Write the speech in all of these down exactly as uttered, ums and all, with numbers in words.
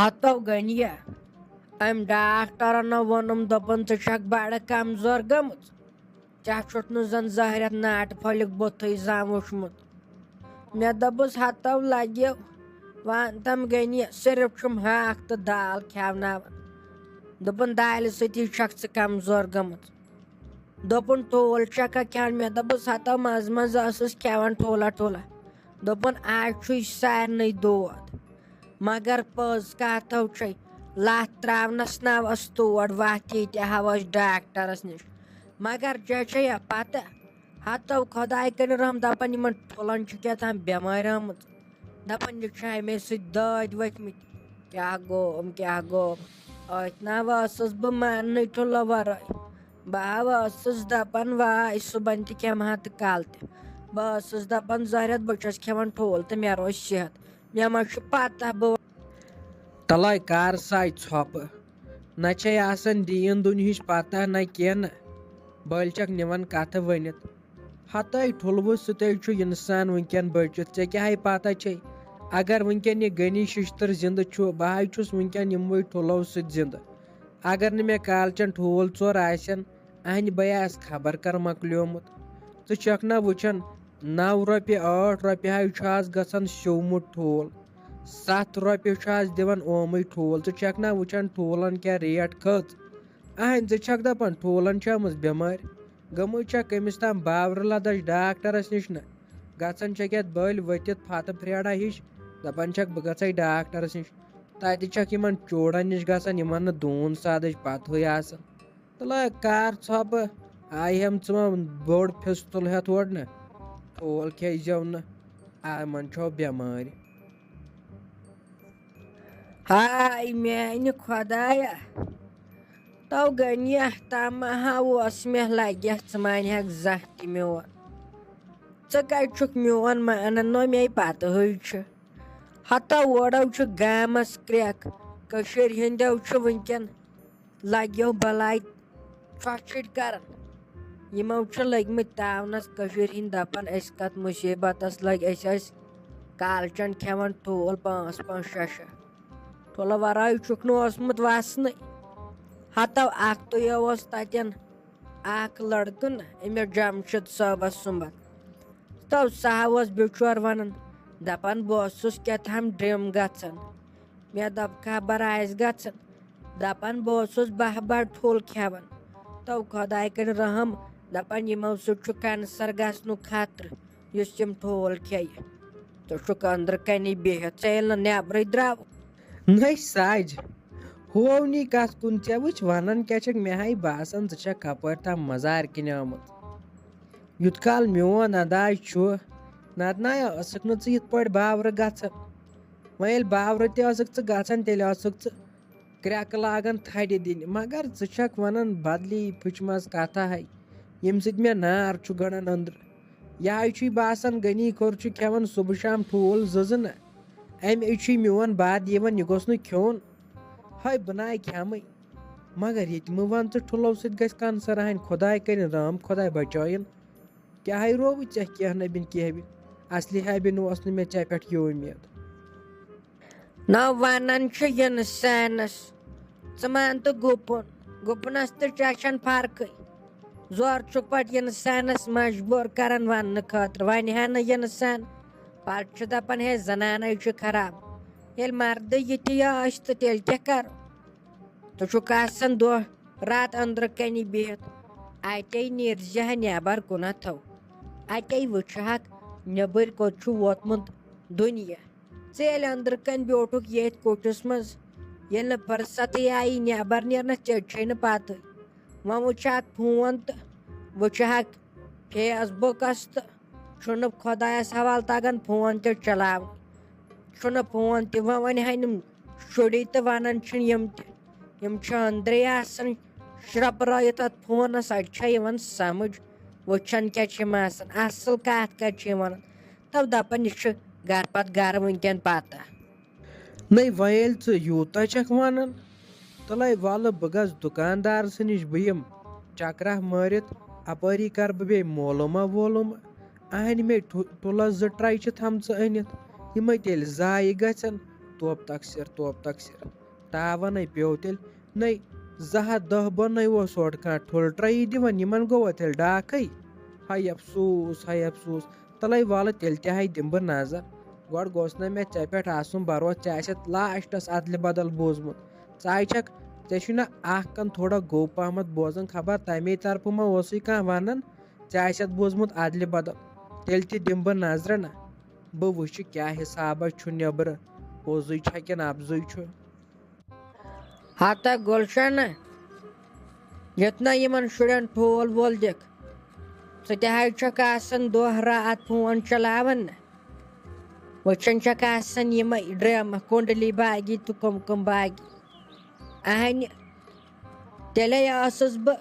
ہتو غنیہ، أمۍ ڈاکٹرن ووٚنُم، دوٚپُن، "ژٕ چھکھ بڑٕ کمزور گٔمٕژ، ژےٚ چھُتھ نہٕ زن زہرٮ۪تھ ناٹہِ پھٔلِک بُتھٕے زانٛہہ وُچھمُت۔" مےٚ دوٚپُس، "ہتو لگیو، وَن تم غنیہ، صرف چھُم ہاکھ تہٕ دال کھٮ۪وناوان۔" دوٚپُن، "دالہِ سۭتی چھکھ ژٕ کمزور گٔمٕژ۔" دوٚپُن، "ٹھوٗل چھکھا کھٮ۪وان؟" مےٚ دوٚپُس، "ہتو منٛزٕ منٛزٕ ٲسٕس کھٮ۪وان ٹھوٗلا ٹھوٗلا۔" دوٚپُن، "آز چھُے سارنٕے دود، مگر پٔز کتھو چھے، لتھ تراونس نہ ٲس تور وتھ، ییٖتیٛاہ ہاوس ڈاکٹرس نِش۔ مگر ژےٚ چھےٚ یا پتہ، ہتو خۄداے کٔرِن رحم، دپان یِمن ٹھُلن چھِ کیٛاہ تام بٮ۪مٲرۍ آمٕژ، دپان یہِ چھُ امے سۭتۍ دٲدۍ ؤتھۍ مٕتۍ۔" کیٛاہ گوٚوم، کیٛاہ گوٚوم؟ أتھۍ نہ ٲسٕس بہٕ ماننٕے ٹھُلو ورٲے۔ بہٕ ہا ٲسٕس دَپان، واے، صُبحن تہِ کھٮ۪مہٕ ہا تہٕ کالہٕ تہِ۔ بہٕ ٲسٕس دَپان، زہرٮ۪تھ، بہٕ چھَس کھٮ۪وان ٹھوٗل تہٕ مےٚ روزِ صحت۔ مےٚ ما چھُ پَتہ بہٕ تَلے کَر سَے ژھۄپہٕ۔ نہ چھے آسان دیٖن دُنہِچ پَتہ نہ کینٛہہ نہٕ۔ بٔلۍ چھَکھ نِوان کَتھٕ ؤنِتھ۔ ہَتَے ٹھُلوٕ سۭتے چھُ اِنسان وٕنکٮ۪ن بٔچِتھ۔ ژےٚ کیٛاہ ہے پَتہ چھے؟ اگر وٕنکٮ۪ن یہِ غنی شِشتٕر زِندٕ چھُ، بہٕ ہَے چھُس وٕنکٮ۪ن یِموٕے ٹھُلو سۭتۍ زِندٕ۔ اگر نہٕ مےٚ کالچن ٹھوٗل ژور آسن، اہنہِ بے آسہِ خبر کر مۄکلیومُت۔ ژٕ چھکھ نا وٕچھان، نو رۄپیہِ، ٲٹھ رۄپیہِ ہاے چھُ آز گژھان سیومُت ٹھوٗل، ستھ رۄپیہِ چھُ آز دِوان اومُے ٹھوٗل۔ ژٕ چھکھ نا وٕچھان ٹھوٗلن کیٛاہ ریٹ کھٔژ؟ اہنہِ، ژٕ چھکھ دپان ٹھوٗلن چھِ آمٕژ بٮ۪مٲرۍ؟ گٔمٕژ چھکھ کٔمِس تام باورٕ لدٕچ ڈاکٹرس نِش نہ؟ گژھان چھکھ یتھ بٔلۍ ؤتھِتھ پھتہٕ پھریڑا ہِش، دپان چھکھ بہٕ گژھے ڈاکٹرس نِش۔ تتہِ چھکھ یِمن چوٗڑن نِش گژھان، یِمن نہٕ دوٗن سادٕچ پتہٕے آسان۔ تہٕ لٲگۍ کار ژھۄپہٕ، آیہِ ہم ژٕ وۄنۍ بوٚڑ پھِستُل ہٮ۪تھ اورٕ نہٕ۔ ٹھوٗل کھیٚیہِ زٮ۪و نہٕ، یِمن چھو بٮ۪مٲرۍ۔ ہاے میانہِ خۄدایا، تو غنیہ تام ہا اوس مےٚ لگہِ ژٕ مانہِ ہکھ زانٛہہ تہِ میون۔ ژٕ کتہِ چھُکھ میون مانان، نہ مے پتہٕ ہٕے چھُ۔ ہتو اورو چھُ گامس کرٛٮ۪کھ، کٔشیٖرِ ہٕنٛدیو چھُ وٕنکٮ۪ن لگیو بلاے ژھۄٹھ چھِٹۍ کران۔ یِمو چھِ لٔگۍ مٕتۍ تاونس کٔشیٖرِ ہٕنٛدۍ دپان، أسۍ کتھ مُصیٖبتس لٔگۍ، أسۍ ٲسۍ کالچن کھٮ۪وان ٹھوٗل پانٛژھ پانٛژھ شےٚ شےٚ۔ ٹھوٗلہٕ ورٲے چھُکھ نہٕ اوسمُت وسنٕے۔ ہتو اکھتُے اوس تتٮ۪ن اکھ لڑکہٕ نہ، أمِس جمشید صٲبس سُمبتھ۔ تو سُہ ہا اوس بِچور ونان، دپان، بہٕ اوسُس کیٛاہ تام ڈرٛم گژھان۔ مےٚ دوٚپ، خبر آسہِ گژھان۔ دپان، بہٕ اوسُس باہ باہ ٹھوٗل کھٮ۪وان۔ تو خۄداے کٔرِن رحم، دپان، یِمو سۭتۍ چھُ کینسر گژھنُک خطرٕ، یُس یِم ٹھوٗل کھیٚیہِ۔ ژٕ چھُکھ أنٛدرٕ کَنی بِہِتھ، ژٕ ییٚلہِ نہٕ نٮ۪برٕے درٛاو۔ نٔے ساجہِ، ہوونی کتھ کُن ژےٚ وٕچھ، ونان کیٛاہ چھکھ؟ مےٚ ہاے باسان، ژٕ چھکھ کپٲرۍ تام مزارِ کِنۍ آمٕژ۔ یُتھ کال میون انداز چھُ، نتہٕ ناے ٲسٕکھ نہٕ ژٕ یِتھ پٲٹھۍ باورٕ گژھان۔ وۄنۍ ییٚلہِ باورٕ تہِ ٲسٕکھ ژٕ گژھان، تیٚلہِ ٲسٕکھ ژٕ کرٛٮ۪کہٕ لاگان تھدِ دِنہِ۔ مگر ژٕ چھکھ ونان بدلی پھٕچمژ کتھا ہے، ییٚمہِ سۭتۍ مےٚ نار چھُ گنڈان أنٛدرٕ۔ یہِ ہاے چھُے باسان، غنی کھوٚر چھُ کھٮ۪وان صبح شام ٹھوٗل زٕ زٕ نہ۔ امہِ چھُے میون بد یِوان، یہِ گوٚژھ نہٕ کھیوٚن۔ ہاے، بہٕ ناے کھٮ۪مٕے۔ مگر ییٚتہِ مہٕ وَن ژٕ ٹھُلو سۭتۍ گژھِ کینسر، ہاے خۄداے کٔرِن رحم، خۄداے بچٲیِن۔ کیٛاہ ہے رووُے ژےٚ کینٛہہ نہ بِن کینٛہہ بِن؟ اصلی ہے بِن اوس نہٕ مےٚ ژےٚ پٮ۪ٹھ یہِ اُمید۔ نہ وَنان چھُ اِنسانَس، ژٕ مان تہٕ گُپُن، گُپنَس تہٕ ژےٚ چھَنہٕ فرقٕے۔ زورٕ چھُکھ پَتہٕ اِنسانَس مجبوٗر کران وَننہٕ خٲطرٕ، وَنہِ ہا نہٕ اِنسان، پَتہٕ چھُ دَپان، ہے، زَنانَے چھُ خراب۔ ییٚلہِ مَردٕے یِتھُے آسہِ تہٕ تیٚلہِ کیٛاہ کَرو؟ ژٕ چھُکھ آسان دۄہ راتھ أنٛدرٕ کَنہِ بِہِتھ۔ اَتے نیٖرزِ ہا نٮ۪بر کُنَتھو۔ اَتے وٕچھِ ہاکھ نیٚبٕرۍ کوٚت چھُ ووتمُت دُنیا۔ ژٕ ییٚلہِ أنٛدرٕ کَنہِ بیوٗٹھُکھ ییٚتھۍ کوٹھِس منٛز، ییٚلہِ نہٕ فٕرصتٕے آیی نٮ۪بر نیرنَس، ژےٚ چھے نہٕ پَتہٕ۔ وۄنۍ وٕچھِ ہاکھ فون تہٕ وٕچھِ ہاکھ فیس بُکَس تہٕ چھُنہٕ خۄدایَس حوالہٕ تَگان فون تہِ چلاوُن۔ چھُنہٕ فون تہِ، وۄنۍ وَنہِ ہا یِم شُری تہٕ وَنان چھِنہٕ یِم تہِ۔ یِم چھِ أنٛدرَے آسان شرٛپرٲیِتھ اَتھ فونَس، اَتہِ چھا یِوان سَمٕجھ وٕچھان کیٛاہ چھِ یِم آسان، اَصٕل کَتھ کَتہِ چھِ یِم وَنان۔ تَو دَپان یہِ چھُ گَرٕ پَتہٕ گَرٕ وٕنۍکٮ۪ن پَتہ۔ نَے وۄنۍ ییٚلہِ ژٕ یوٗتاہ چھَکھ وَنان، تَلَے وَلہٕ بہٕ گژھٕ دُکاندارَس نِش، بہٕ یِمہٕ چکرا مٲرِتھ، اَپٲری کَرٕ بہٕ بیٚیہِ مولوٗما وولوٗما۔ اہنہِ مے ٹُ-، ٹُلس زٕ ٹرٛے چھِ تھمژٕ أنِتھ، یِمے تیٚلہِ ضایہِ گژھن۔ توب تقصیر، توب تقصیر۔ تاوَنے پیوٚو تیٚلہِ۔ نٔے زٕ ہَتھ دَہ بۄنَے اوس اورٕ کانٛہہ ٹھوٚل ٹرٛایی دِوان، یِمَن گوٚوا تیٚلہِ ڈاکھٕے؟ ہاے افسوٗس، ہاے افسوٗس۔ تَلَے وَلہٕ تیٚلہِ تہِ ہاے دِمہٕ بہٕ نظر۔ گۄڈٕ گوٚژھ نہ مےٚ ژےٚ پٮ۪ٹھ آسُن بھروسہٕ، ژےٚ آسٮ۪تھ لاسٹَس اَدلہِ بدل بوٗزمُت۔ ژٕ ہاے چھَکھ، ژےٚ چھُے نہ اَکھ کَن تھوڑا گوٚو پَہمَتھ بوزان، خبر تَمے طرفہٕ ما اوسُے کانٛہہ وَنان، ژےٚ آسٮ۪تھ بوٗزمُت اَدلہِ بدل۔ تیٚلہِ تہِ دِمہٕ بہٕ نظرہ نہ۔ بہٕ وٕچھِ کیٛاہ حسابہ چھُ نیٚبرٕ، پوٚزُے چھا کِنہٕ اَپزُے چھُ۔ ہتا گُلشنہ، یتھ نہ یِمن شُرٮ۪ن ٹھوٗل وول دِکھ، ژٕ تہِ حظ چھکھ آسان دۄہ راتھ فون چلاوان نہ۔ وٕچھان چھکھ آسان یِمے ڈرامہ کُنڈلی باگی تہٕ کُم کُم باگی۔ اہنہِ، تیٚلے ٲسٕس بہٕ،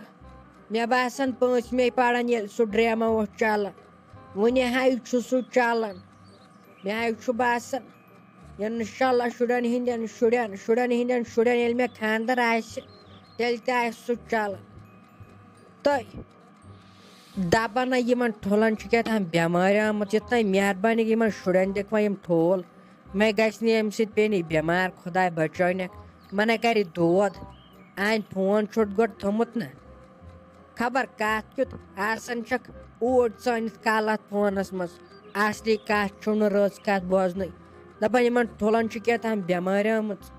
مےٚ باسان، پٲنٛژمے پران، ییٚلہِ سُہ ڈرامہ اوس چلان۔ وُنہِ حظ چھُ سُہ چلان۔ مےٚ حظ چھُ باسان، انشاءاللہ شُرٮ۪ن ہٕنٛدٮ۪ن شُرٮ۪ن، شُرٮ۪ن ہٕنٛدٮ۪ن شُرٮ۪ن ییٚلہِ مےٚ خانٛدر آسہِ، تیٚلہِ تہِ آسہِ سُہ چلان۔ تہٕ دَپان نہ یِمن ٹھُلن چھِ کیٛاہ تام بٮ۪مٲرۍ آمٕژ، یہِ تام مہربٲنی یِمن شُرٮ۪ن دِکھ وۄنۍ یِم ٹھوٗل۔ مےٚ گژھِ نہٕ ییٚمہِ سۭتۍ پیٚنی بٮ۪مار، خۄداے بچٲونکھ۔ یِمن ہے کرِ دود۔ اَہنٛدِ فون چھُٹھ گۄڈٕ تھوٚمُت نہ۔ خبر کَتھ کیُتھ آسان چھَکھ اوٗرۍ ژٲنِتھ کَل اَتھ فونَس منٛز۔ اَصلی کَتھ چھُم نہٕ رٕژ کَتھ بوزنٕے۔ دَپان یِمَن ٹھُلَن چھِ کیٛاہ تام بٮ۪مٲرۍ آمٕژ۔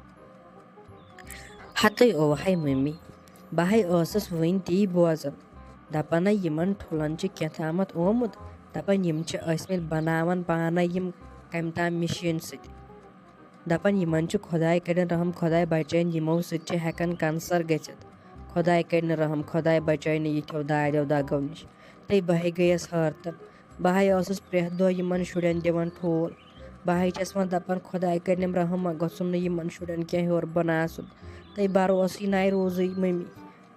ہَتٕے اوہَے مٔمی، بہٕ ہَے ٲسٕس وٕنۍ تی بوزان۔ دَپان ہَے یِمَن ٹھُلَن چھِ کیٛاہ تامَتھ آمُت۔ دَپان یِم چھِ ٲسۍمٕتۍ بَناوان پانَے یِم کَمہِ تام مِشیٖن سۭتۍ۔ دَپان یِمَن چھُ خۄداے کٔرِن رحم، خۄداے بچٲیِن، یِمو سۭتۍ چھِ ہٮ۪کان cancer گٔژھِتھ۔ خۄداے کٔرِن رحم، خۄداے بچٲیِن یِتھیو دادیو دَگو نِش۔ تہٕ بہٕ ہے گٔیَس حٲرتَن۔ بہٕ ہے ٲسٕس پرٛٮ۪تھ دۄہ یِمَن شُرٮ۪ن دِوان ٹھوٗل۔ بہٕ ہے چھَس وۄنۍ دَپان خۄداے کٔرِنم رحم، وۄنۍ گوٚژھُم نہٕ یِمَن شُرٮ۪ن کینٛہہ ہیوٚر بَناوُن۔ تہٕ بَروسٕے نَے روٗزٕے مٔمی۔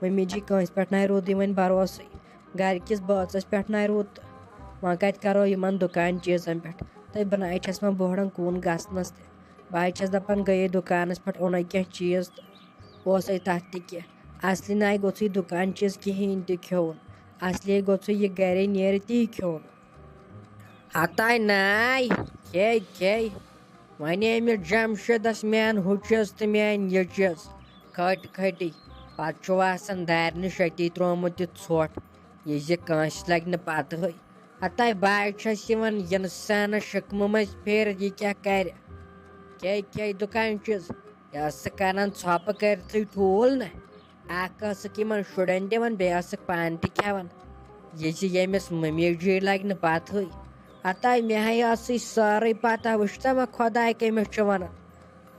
مٔمی جی، کٲنٛسہِ پٮ۪ٹھ نَے روٗدٕے وۄنۍ بَروسٕے۔ گَرِکِس بٲژَس پٮ۪ٹھ نَے روٗد تہٕ وۄنۍ کَتہِ کَرو یِمَن دُکان چیٖزَن پٮ۪ٹھ؟ تہٕ بہٕ نَے چھَس وۄنۍ بوہڑان کُن گژھنَس تہِ۔ بہٕ حظ چھَس دَپان، گٔیے دُکانَس پٮ۪ٹھ، اوٚنَے کینٛہہ چیٖز تہٕ اوسَے تَتھ تہِ کینٛہہ۔ اَصلی نَے گوٚژھُے دُکان چیٖز کِہیٖنۍ تہِ کھیوٚن۔ اَصلی گوٚژھُے یہِ گَرے نیرِ تی کھیوٚن۔ ہَتاے نَے، کھے کھے۔ وۄنۍ أمِس جمشیدس میٛانہِ ہُہ چیٖز تہٕ میٛانہِ یہِ چیٖز کھٔٹۍ کھٔٹی۔ پتہٕ چھُ آسان دارِ نِش أتی ترٛوومُت یہِ ژھۄٹھ، یہِ زِ کٲنٛسہِ لگہِ نہٕ پتہٕے۔ ہتاے بہٕ چھَس یِوان اِنسانس شِکمہٕ منٛز پھیرٕ، یہِ کیٛاہ کرِ؟ کھے کھے دُکان چیٖز، یہِ ٲس سُہ کٕنان ژھۄپہٕ کٔرتھٕے ٹھوٗل نہ۔ اکھ ٲسٕکھ یِمن شُرٮ۪ن دِوان، بیٚیہِ ٲسٕکھ پانہٕ تہِ کھٮ۪وان۔ یہِ زِ ییٚمِس مٔمی جی لگہِ نہٕ پتہٕے۔ ہتاے مےٚ ہے ٲسٕے سٲرٕے پتہ، وٕچھتہ وۄنۍ خۄداے کٔمِس چھُ ونان۔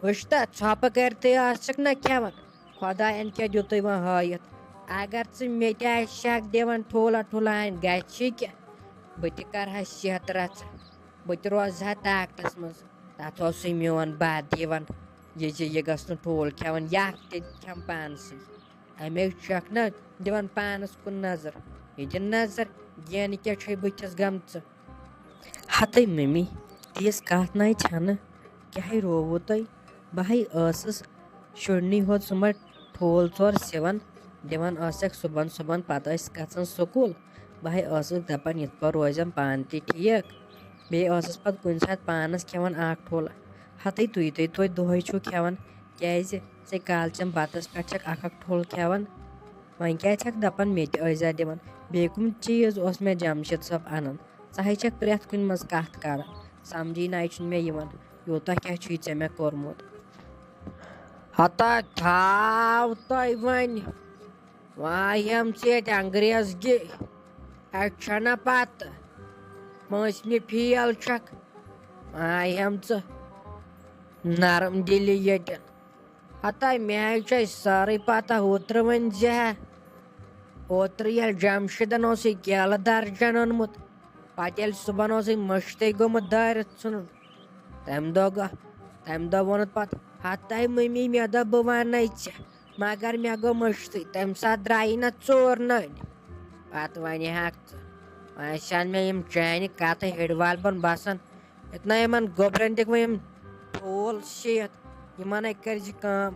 وٕچھتہ ژھۄپہٕ کٔرتھٕے ٲسٕکھ نہ کھٮ۪وان۔ خۄداین کیٛاہ دیُتُے وۄنۍ ہٲیِتھ؟ اگر ژٕ مےٚ تہِ آسہِ شک دِوان ٹھوٗلہ ٹھوٗلہ ہن گژھِ کیٛاہ؟ بہٕ تہِ کرٕ ہا صحت رژھا، بہٕ تہِ روزٕ ہا طاقتس منٛز۔ تتھ اوسُے میون بد یِوان، یہِ زِ یہِ گٔژھ نہٕ ٹھوٗل کھٮ۪وان، یہِ اکھ تہِ کھٮ۪م پانسٕے۔ اَمے چھَکھ نہ دِوان پانَس کُن نظر۔ یہِ دِ نظر، گینہٕ کیٛاہ چھے بٕتھِس گٔمژٕ؟ ہَتٕے مٔمی، تِژھ کَتھ نَے چھَنہٕ۔ کیٛاہ ہے رووُ تۄہہِ؟ بہٕ ہے ٲسٕس شُرنٕے ہوت سُمَر ٹھوٗل ژور سِوان، دِوان ٲسَکھ صُبحن صُبحن، پَتہٕ ٲسۍ گژھان سکوٗل۔ بہٕ ہے ٲسٕس دَپان، یِتھ پٲٹھۍ روزٮ۪م پانہٕ تہِ ٹھیٖک۔ بیٚیہِ ٲسٕس پَتہٕ کُنہِ ساتہٕ پانَس کھٮ۪وان اَکھ ٹھوٗل۔ ہَتٕے تُہۍ تُہۍ توتہِ دۄہَے چھُو کھٮ۪وان، کیٛازِ؟ ژے کالچَن بَتَس پٮ۪ٹھ چھَکھ اَکھ اَکھ ٹھوٗل کھٮ۪وان۔ وۄنۍ کیٛازِ چھَکھ دَپان مےٚ تہِ ٲسۍ زیادٕ دِوان؟ بیٚیہِ کٕم چیٖز اوس مےٚ جمشید صٲب اَنان؟ ژٕ ہے چھَکھ پرٛٮ۪تھ کُنہِ منٛز کَتھ کَران، سَمجھی نَے چھُنہٕ مےٚ یِوان، یوٗتاہ کیٛاہ چھُے ژےٚ مےٚ کوٚرمُت؟ ہتا تھاو تۄہہِ وۄنۍ، وۄنۍ یِم ژٕ ییٚتہِ انگریز گی، اَتہِ چھَنہ پَتہٕ پٲنٛژمہِ فیل چھَکھ، وۄنۍ یِم ژٕ نرم دِلی ییٚتٮ۪ن۔ ہتا مےٚ حظ چھےٚ سٲرٕے پتہ، اوترٕ وۄنۍ زِ ہا، اوترٕ ییٚلہِ جمشیدن اوس یہِ کیلہٕ درجن اوٚنمُت، پتہٕ ییٚلہِ صُبحن اوسُے مٔشتٕے گوٚمُت دٲرِتھ ژھُنُن، تَمہِ دۄہ گوٚو، تَمہِ دۄہ ووٚنُتھ پتہٕ، ہتے مٔمی، مےٚ دوٚپ بہٕ وَنے ژےٚ، مگر مےٚ گوٚو مٔشتٕے، تَمہِ ساتہٕ درٛایی نہ ژور نٔنۍ۔ پتہٕ وَنہِ ہاکھ ژٕ، وۄنۍ آسہِ ہن مےٚ یِم چانہِ کتھٕ ہیٚرِ والبن بسان۔ یتھ نہ یِمن گوٚبرٮ۪ن دِکھ وۄنۍ یِم ٹھوٗل شیٖتھ، یِمن ہے کٔرۍ زِ کٲم۔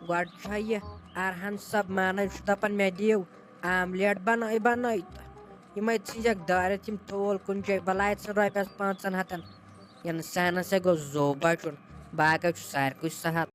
گۄڈٕ چھا یہِ ارحان صٲب مانان، چھُ دپان، مےٚ دِیِو آملیٹ بنٲے بنٲے تہٕ یِمے ژھٕنجکھ دٲرِتھ یِم ٹھوٗل کُنہِ جایہِ، بلاے ژھٕن رۄپیس پانٛژن ہتن۔ انسانس ہے گوٚو زو بچُن، باقٕے چھُ سارِکُے سہل۔